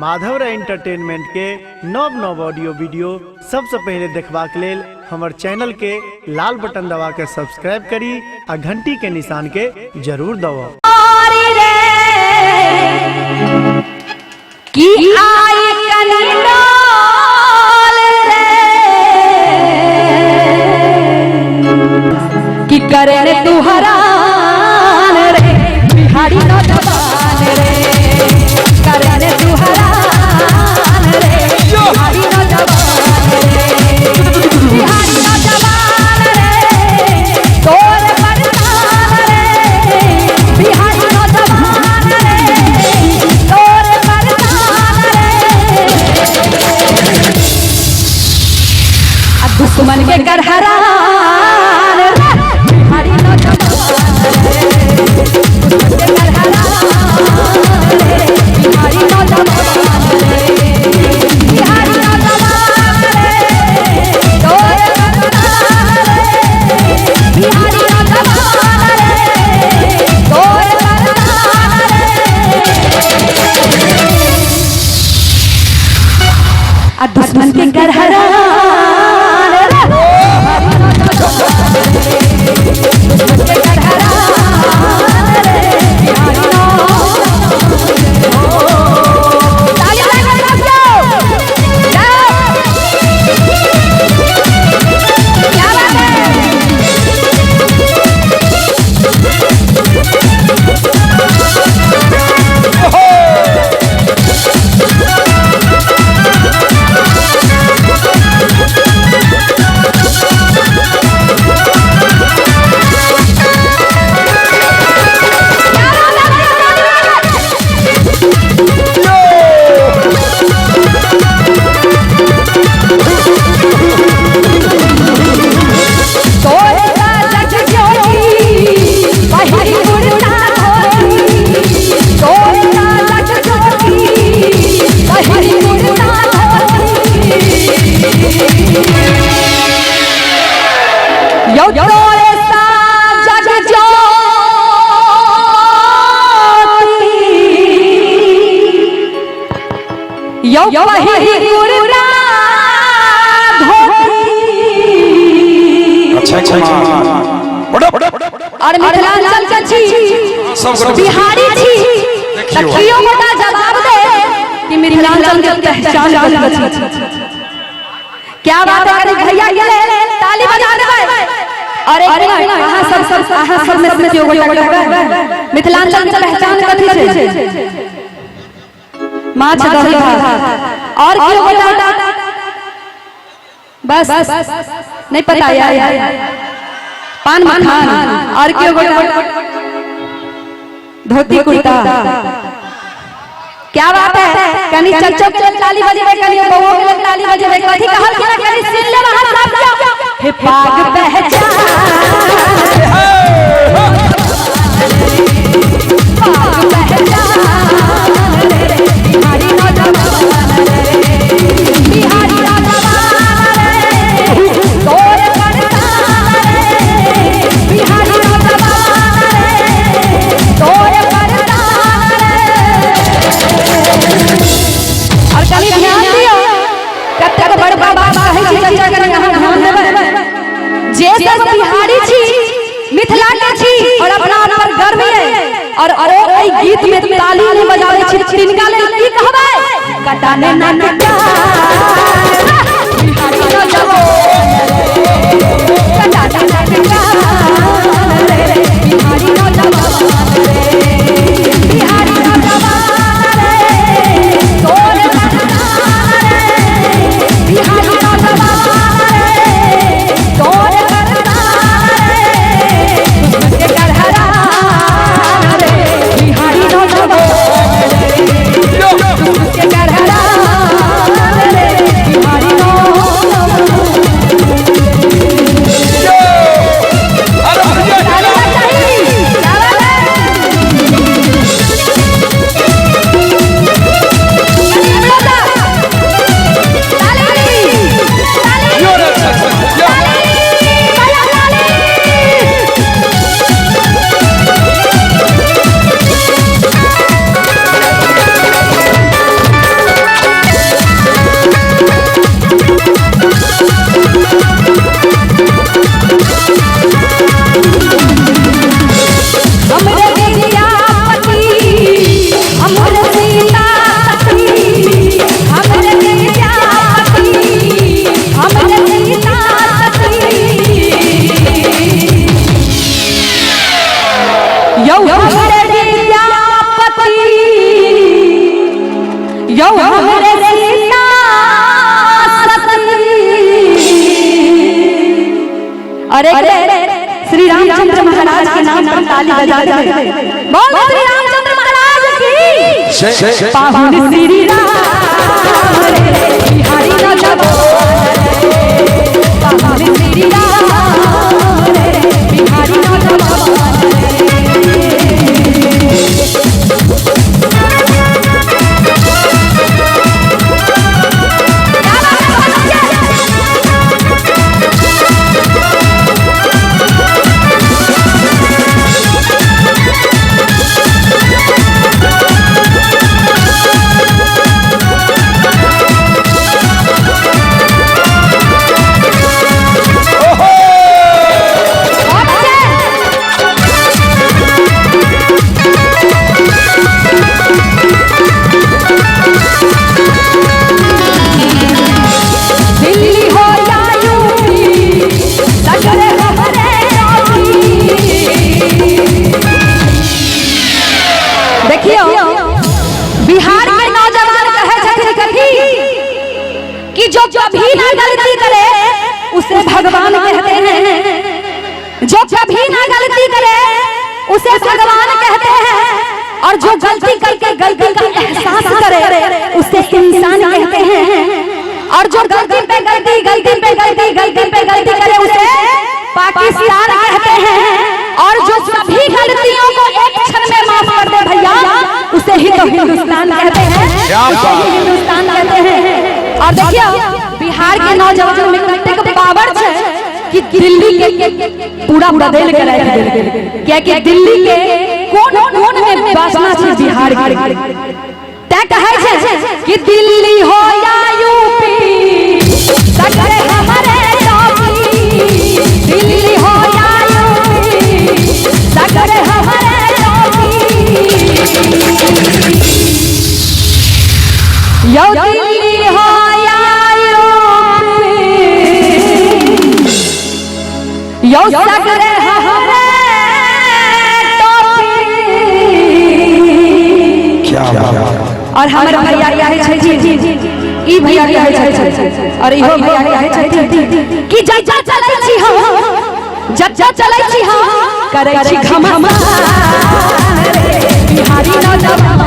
Madhav Rai entertainment के नव नव ऑडियो वीडियो सबसे पहले देखबाक लेल हमर चैनल के लाल बटन दबा के सब्सक्राइब करी आ घंटी के निशान के जरूर दबाउ। की आई कनी डोल रे की करे तू हरान रे बिहारी नौजवान रे करे तू हरान रे बिहारी नौजवान रे बिहारी नौजवान रे तोर परतान रे बिहारी नौजवान रे तोर परतान रे आ दुश्मन के करहरान रे बिहारी नौजवान रे दुश्मन के करहरान रे बिहारी नौजवान रे बिहारी नौजवान रे तोर परतान रे बिहारी नौजवान रे तोर परतान रे आ दुश्मन के करहरान रे दुश्मन के करहरान रे बिहारी नौजवान। ताली बजाओ, जाओ। क्या बात है? तोरे जग ज्योति पहिरी कुर्ता धोती तोरे जग ज्योति पहिरी कुर्ता धोती यो तोरे सा जग ज्योति यो पहिरी कुर्ता धोती। अच्छा अच्छा और मिथिलांचल के छी, बिहारी छी, देखियो। कियो गोटा जवाब दे कि मिथिलांचल के पहचान कथी छी। क्या बात है करी भैया के ताली बजा देबै। और एक मिनट, अहाँ सब अहाँ सब में से कियो गोटा कहबै मिथिलांचल के पहचान कथी छै? माछ दही भात। और कियो गोटा? बस नहीं पता यार। पान मखान। और क्यों गोटा? धोती कुर्ता। क्या बात है कनी चच्चो के लेल ताली बजेबै, कनी बउओ के लेल ताली बजेबै। कथी कहल कि कनी सुन लेब अहाँ सब कियो। हे पाग पहचान पाग पहचान रे बिहारी नौजवान रे बिहारी नौजवान रे तोर परतान रे बिहारी नौजवान रे तोर परतान रे। और कनी ध्यान दियो, कतेक बड़ बड़ बात कहै छी चचा, कनी अहाँ ध्यान देबै। जे सब बिहारी छी, मिथिला के छी और अपना आप पर गर्व है और ओ एहि गीत में ताली नहीं बजाबै छी, तिनका लेल की कहबै? कटाने नाटक बिहारी नौजवान कटाने नाटक रे बिहारी नौजवान रे बिहारी नौजवान रे तोर परतान रे बिहारी नौजवान रे तोर परतान रे दुश्मन के करहरान रे बिहारी नौजवान रे दुश्मन के करहरान यौ हमरे सीता सती। और एक श्री रामचंद्र महाराज के नाम पर ताली बजा दे। बोल श्री रामचंद्र महाराज की। पाहुन श्री राम रे बिहारी नौजवान रे, पाहुन श्री राम रे बिहारी नौजवान रे। दिल्ली हो या यूपी सगरे हमरे राजी। देखियो बिहार के नौजवान कहे छथिन कथी कि जो कभी ना गलती करे उसे भगवान कहते हैं, जो कभी ना गलती करे उसे भगवान कहते हैं, और जो गलती करके गलती का एहसास करे उसे इंसान कहते हैं, और जो गलती पे गलती, गलती पे गलती, गलती पे गलती करे उसे पाकिस्तान कहते हैं, और जो सभी गलतियों को एक क्षण में माफ कर दे भैया उसे ही तो हिंदुस्तान कहते हैं, उसे ही हिंदुस्तान कहते हैं। और देखियो बिहार के नौजवान में कतेक पावर है कि दिल्ली के पूरा बदल के रख देलकै, कियाकि दिल्ली के कोन कोन में बसना छै बिहार के। तैं कहै छै कि दिल्ली हो या यूपी सगरे हमरे टॉपी, दिल्ली हो या यूपी सगरे हमरे टॉपी। यौ दिल्ली हो या यूपी यौ सगरे हमरे टॉपी। क्या बात। और हमर भैया कहै छथिन, ई भैया कहै छथिन और इहो भैया कहै छथिन कि जब जब चलै छी हम, जब जब चलै छी हम करै छी घमासान रे बिहारी नौजवान।